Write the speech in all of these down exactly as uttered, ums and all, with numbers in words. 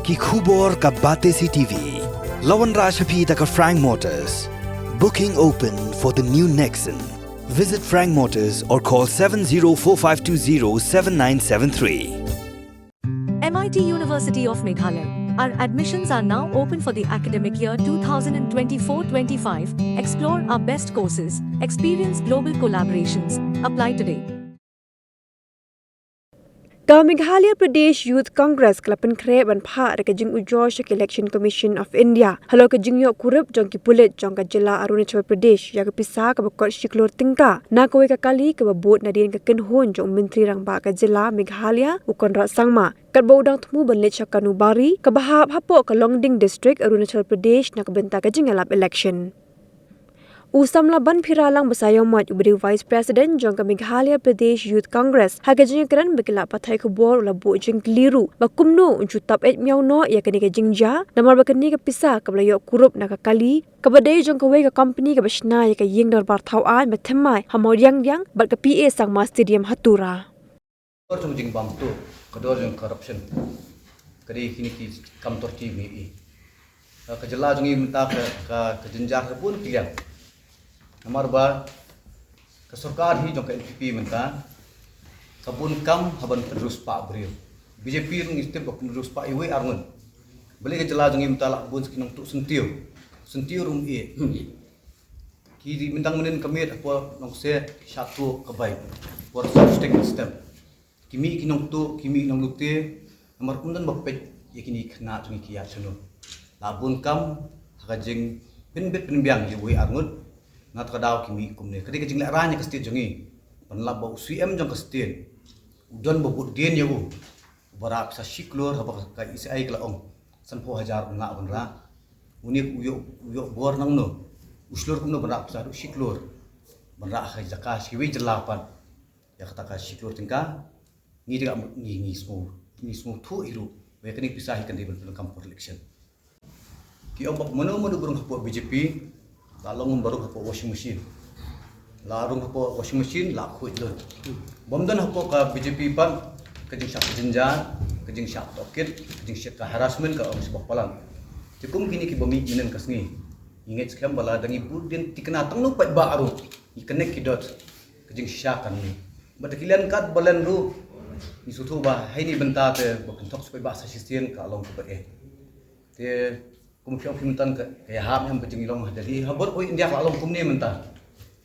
Ki khubor ka Batesi T V. La wanrah sha phi da ka Frank Motors. Booking open for the new Nexon. Visit Frank Motors or call seven zero four five two zero seven nine seven three. M I T University of Meghalaya. Our admissions are now open for the academic year twenty twenty-four twenty-five. Explore our best courses, experience global collaborations. Apply today. Ka Meghalaya Pradesh Youth Congress ka la pynkhreh ban phah da ka jingujor sha ka Election Commission of India halor ka jingïoh kurup jong ki pulit jong ka jylla Arunachal Pradesh ïa ka pisa kaba kot shi klur tyngka na kawei ka kali kaba bud nadien ka kynhun jong u Myntri Rangbah ka jylla Meghalaya u Conrad Sangma, katba u dang thmu ban leit sha Kanubari kaba hap hapoh ka Longding District, Arunachal Pradesh, na ka bynta ka jingïalap election. U samla Banphira Lang Basaiawmoit uba dei u Vice President jong ka Meghalaya Pradesh Youth Congress, ha ka jingïakren bad ki lad pathai khubor u la buh jingkylli ruh ba kumno un shu tap eit miaw noh ïa kane ka jingjia namar ba kane ka pisa kaba la ïoh kurup na ka kali kaba dei jong kawei ka company kaba shna ïa ka ïing dorbar thaw aiñ ba thymmai ha Mawdiangdiang bad ka P A Sangma Stadium ha Tura. Dor jong jingbam tuh, ka dor jong corruption. Ka dei kine ki kam torti ngi i. Ka jylla jong ngi mynta ka, ka, ka jynjar ha bun ki liang. Namar ba ka sorkar hi jong ka N P P mynta ka bun kam haba pynrus pa briew. B J P ruh ngi tip ba pynrus pa iwei arngut. Balei ka jylla jong ngi mynta la bun ki nongtuh syntiew. Syntiew ruh i. Ki dei myndang mynnin ka miet hapoh Nongkseh ki shah tuh ka bai. Por sting stem. Ki mih ki nongtuh, ki mih nonglute, namar ym don ba peit ïa kine ki khynnah jong ngi ki ïa shano. La bun kam ha ka jingpynbit pynbiang ïa uwei arngut. Na kata ka daw ki mih kumne. Ka dei ka jinglehrain ïa ka state jong ngi. Ban lap ba u C M jong ka state u don ba bud dien ïa u. Uba rah pisa shi klur haba ka E C I ka la ong sanphew hajar un lah ban rah. Une u ïoh, u ïoh bor nangno? U shlur kumno ban rah pisa haduh shi klur? Ban rah ha ka jaka shiwei jylla pat ïa kata ka shi klur tyngka. Ngi te ka ngi, ngi sngewthuh hi ruh ba ïa kane ka pisa hi kan dei ban pyndonkam por election. Ki ong ba mano mano ba rung hapoh B J P la long ba rung hapoh washing machine. La rung hapoh washing machine la khuid lut. Bym don hapoh ka B J P pat ka jingshah jynjar, ka jingshah tohkit, ka jingshah ka harassment ka ong shibak palat. Te kum kine kiba mih mynnin ka sngi, ngi ngeit skhem ba lada ngi bud dien thikna tang nongpeit ba ruh ngi connect ki dot, ka jingshisha kan mih. Bad ki len kat ba len ruh ngi sngewthuh ba ha kine bynta te ba pynthok shuh ba sa shisien ka long kaba eh. Te kum ki ong ki mynta ka, ka ïahap ïa ka jinglong ha Delhi, ha bor India ka la long kumne mynta.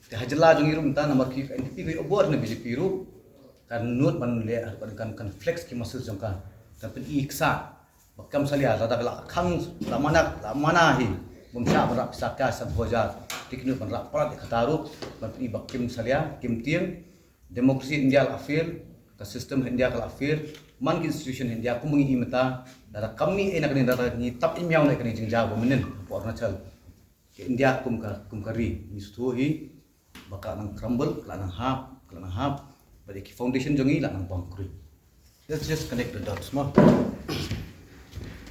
Te ha jylla jong ngi ruh mynta namar ki N P P ka ïoh bor na B J P ruh kan nud ban leh, kan, kan flex ki muscle jong ka, kan pyni ksah ba kam salia, lada ka la khang, la mana, la mana hi, bym shah ban rah pisa ka san hajar. Te ki nud ban rah palat ïa kata ruh ban pyni ba kim salia, kim tieng. Democracy India la fail, ka system India ka la fail, man ki institution India kum ngi i mynta, lada kam mih ei na kane, lada ngi tap ei miaw na kane jingjia ba mynnin hapoh Arunachal. Ka India kum ka, kum ka ri, ngi sngewthuh hi ba ka la nang crumble, ka la nang hap, ka la nang hap, ba dei ki foundation jong ngi la nang bang kruid. Let's just connect the dots mo.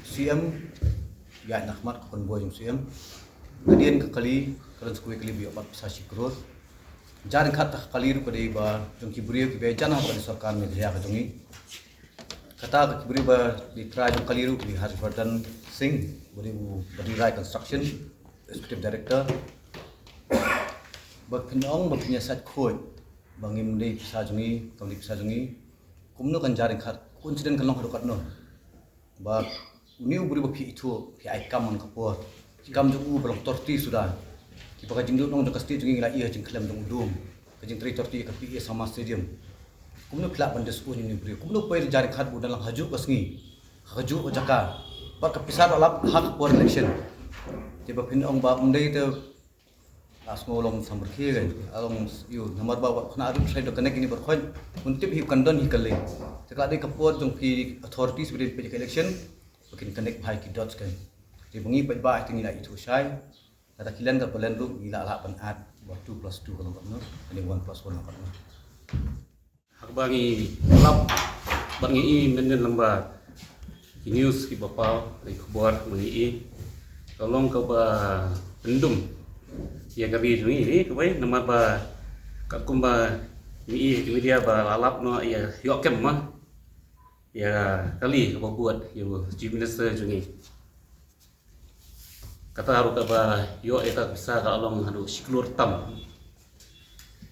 C M ïaid na khmat ka convoy jong C M. Ka dien ka kali, ka don sa kawei kali ba ïoh bat pisa shi klur. Jar ryngkat ka kali ruh ka dei ba jong ki briew kiba jan ha ka sorkar Meghalaya ka jong ngi. Kata ka ki briew ba dei trai jong kali ruh ka dei Harshvardhan Singh, ba dei u, ba dei Rai Construction, Executive Director. Ba phin ong ba phin ïa sait khuid ba ngim dei pisa jong ngi, kam dei pisa jong ngi. Kumno kan jar ryngkat, coincidence kan long haduh katno? Ba une u briew ba phi ithuh, phi ai kam man ka por, ki kam jong u ba long thirty suda. Kiba ka jingdon jong ka state jong ngi ngi la ïa jingkhlem jong u dum, ka jingtrei thirty ka P A Sangma Stadium. Kumno phi lah ban disown une u briew? Kumno poi jar ryngkat ba u dang lang hajuh ka sngi, ha kajuh ka jaka, bad ka pisa ba lap ha ka por election? Te ba phin ong ba ym dei te la sngew long samrkhie kan, la long ïoh namar ba wat khana ruh trai do connect ini bar khon. Un tip hi kan don hi ka lei. Te ka la dei ka por jong phi authorities ba dei peit ka election ba kin connect bha ki dots kan. Te ba ngi peit ba te ngi la ithuh shai. Kata ki len ka ba len ruh ngi la lah ban add ba two plus two ka long katno, kane one plus one long katno. Ha kaba ngi lap bad ngi i mynnin lyngba ki news kiba paw, ki khubor ba ngi i, ka long kaba pyndum ïa ka ri jong ngi, eh, kawei namar ba katkum ba ngi i ha ki media ba la lap noh ïa ïoh kem ma ïa kali kaba bud ïa u Chief Minister jong ngi. Kata ruh kaba ïoh ïa ka pisa ka long haduh shi klur tam.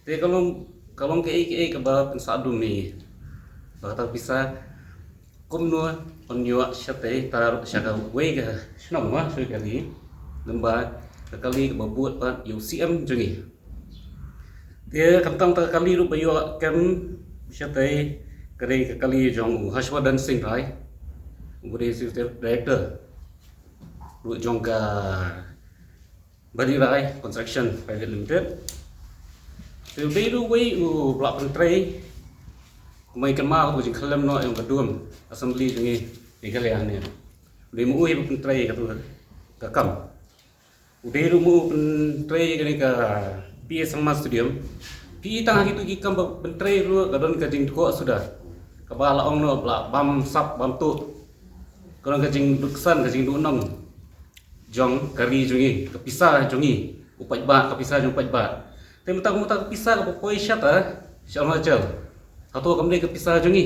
Te ka long, ka long kaei kaei kaba pynsah dum ïa ngi. Ba kata pisa kumno yn ïoh shatei, ta ruh sha kawei ka shnong ma shu kali. Lem bad ka kali kaba bud pat ïa u C M jong ngi. Te khamtam ta ka kali ruh ba ïoh kem shatei, ka dei ka kali jong u Harshvardhan Singh Rai, u dei Executive Director ruh jong ka Bani Rai Construction Private Limited. Te u dei ruh uwei u ba la pyntrei, kumba ngi kynmaw ha ka jingkhyllem noh jong ka dum Assembly jong ngi, Meghalaya ne. U dei ma u hi ba pyntrei katu ka kam. U dei ruh ma u pyntrei kane ka P A Sangma Stadium. Phi i tang ha kitu ki kam ba pyntrei ruh ka don ka jingdkoh suda, kaba la ong noh ba la bam sap bam tuh. Ka don ka jingduksan, ka jingduknong jong ka ri jong ngi, ka pisa jong ngi u paidbah, ka pisa jong u paidbah. Te mynta, mynta ka pisa kaba poi shata sha Arunachal, hato kam dei ka pisa jong ngi?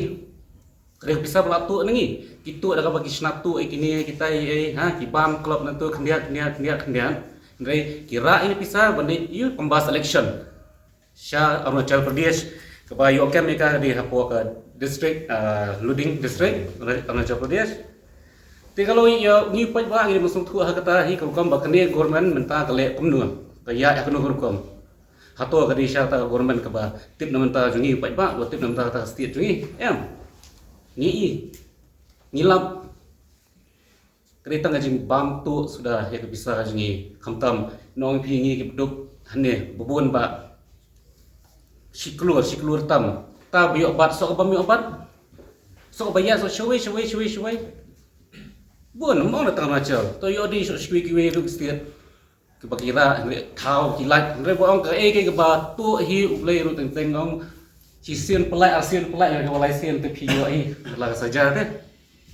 Ka dei ka pisa ba la tuh na ngi. Ki tuh da kaba ki shna tuh ïa kine kita ïa, ha, ki bam klop na tuh khyndiat khyndiat khyndiat khyndiat. Hynrei ki rah ïa pisa ban dei ïa pambas election sha Arunachal Pradesh, kaba ïoh kem ïa ka dei hapoh ka district, ah, Ludiang district, Arunachal Pradesh. Te ka long ïa ngi paidbah ngi dei ban sngewthuh ha kata hi ka rukom ba kane government mynta ka leh kumno, ka ïaid ha kano ka rukom. Hato ka dei sha kata ka government kaba tip na bynta jong ngi paidbah, ba tip na bynta kata ka state jong ngi? Em. Ngi i, ngi lap. Ka dei tang ka jingbam tuh suda ïa ka pisa jong ngi. Khamtam, nong phi ngi ki ba duk hangne ba bun ba shi klur, shi klur tam. Ta ba ïoh bat, soh ka bym ïoh bat, soh ka ba ïaid, soh shawei shawei shawei shawei. Bun, ym ong na tang Arunachal, to ïoh dei soh shawei kiwei ruh ki state. Kiba ki rah, hynrei thaw ki lait, hynrei ba ong kaei kaei kaba tuh hi U Blei ruh teng teng ong. Shisien pynlait, arsien pynlait, hynrei kaba laisien te phi ïoh hi la ka saja te.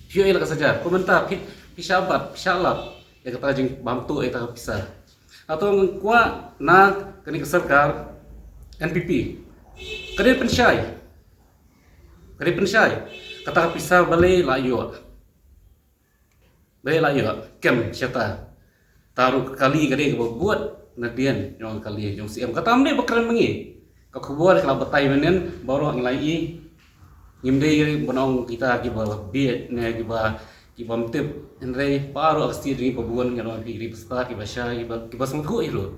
Phi ïoh hi la ka saja. Kumta phi, phi shah bat, phi shah lap ïa kata ka jingbam tuh ïa kata ka pisa. Hato ngi kwah na kane ka sorkar N P P, ka dei pynshai, ka dei pynshai. Kata ka pisa balei la ïoh? Balei la ïoh kem shata? Ta ruh ka kali ka dei kaba bud nadien jong ka kali jong C M. Kata ym dei ba kren ma ngi. Ka khubor ka la batai mynnin baroh ngi la i. Ngim dei ban ong kita kiba bieit ne kiba, kiba ym tip. Hynrei baroh ka state jong ngi ba bun, ngi ong phi, kiba stad, kiba shai, kiba, kiba sngewthuh hi ruh.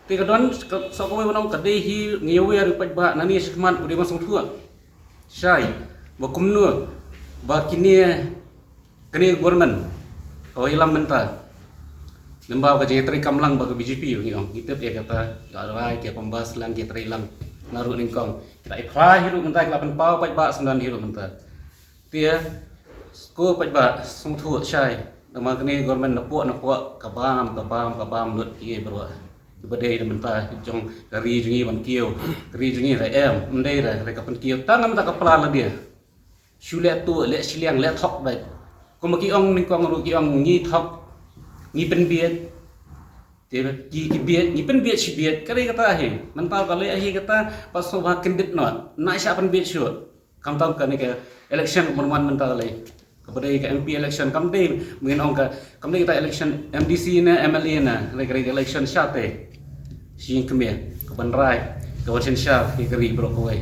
Te ka don ka, sa kawei ban ong ka dei hi ngi ïa wer ïa u paidbah nangne shakhmat u dei ban sngewthuh shai ba kumno ba kine, kane ka government kaba ïalam mynta. Namar ka jingïatrei kam lang ba ka B J P, ngi ong, ngi tip ïa kata, ka rai ka pambas lang, ka ïatrei lang. Na ruh nyngkong kita i phra hi ruh mynta, ki la pynpaw paidbah synran hi ruh mynta. Te ko paidbah sngewthuh shai, namar kane government napoh napoh ka bam, ka bam, ka bam lut ïa baroh. Ba dei da mynta jong ka ri jong ngi ban kiew, ka ri jong ngi re em, ym dei re, re ka pynkiew tang mynta ka pla lade. Shu leh tuh, leh shiliang, leh thok beit. Kumba ki ong nyngkong ruh ki ong ngi thok, ngi pynbieit. Te ki, ki bieit, ngi pynbieit shi bieit, ka dei kata hi. Mynta ka leh hi kata, pat sngewbha kyndit noh, na shah pynbieit shuh. Khamtam kane ka election ban wan mynta ka lei, kaba dei ka M P election, kam dei, mungkin ong ka, kam dei kata election M D C ne M L A ne, ka dei ka election shatei. Shi kmie kaban rai, kaban synshar ïa ka ri baroh kawei.